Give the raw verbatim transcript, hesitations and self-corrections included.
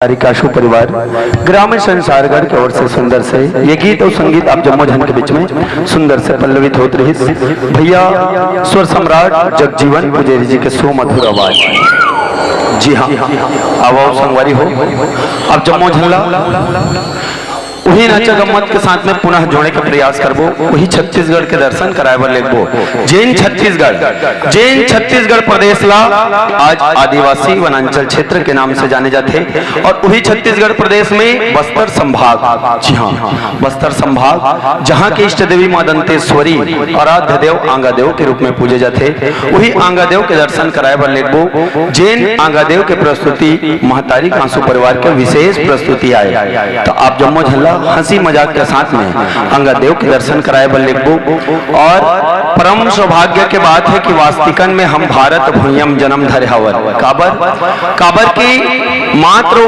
तारिक आंसू परिवार, ग्राम संसारगढ़ के ओर से सुंदर से ये गीत और संगीत आप जम्मो झन के बीच में सुंदर से पल्लवित होत रहिस। भैया स्वर सम्राट जगजीवन पुजेरी जी के सुमधुर आवाज। जी हाँ, आवो संगवारी हो, आप जम्मो झन ला उही नाचा गम्मत के साथ में पुनः जोड़े के प्रयास करबो, उही छत्तीसगढ़ के दर्शन कराए बर लेगबो। जेन छत्तीसगढ़, जेन छत्तीसगढ़ प्रदेश ला आज आदिवासी वनांचल क्षेत्र के नाम से जाने जाथे और उही छत्तीसगढ़ प्रदेश में बस्तर संभाग, जी हाँ, बस्तर संभाग, जहाँ के इष्ट देवी माँ दंतेश्वरी आराध्य देव आंगा देव के रूप में पूजे जाथे, उही आंगा देव के दर्शन कराए बर लेगबो। जेन आंगा देव के प्रस्तुति महतारी कांसू परिवार के विशेष प्रस्तुति आए, तो आप जम्मो झन ला हंसी मजाक के साथ में आंगा देव के दर्शन कराए बर लेगबो। और परम सौभाग्य के बात है कि वास्तिकन में हम भारत भुइयम जन्म धरे हवन। काबर, काबर कि मात्र मात्र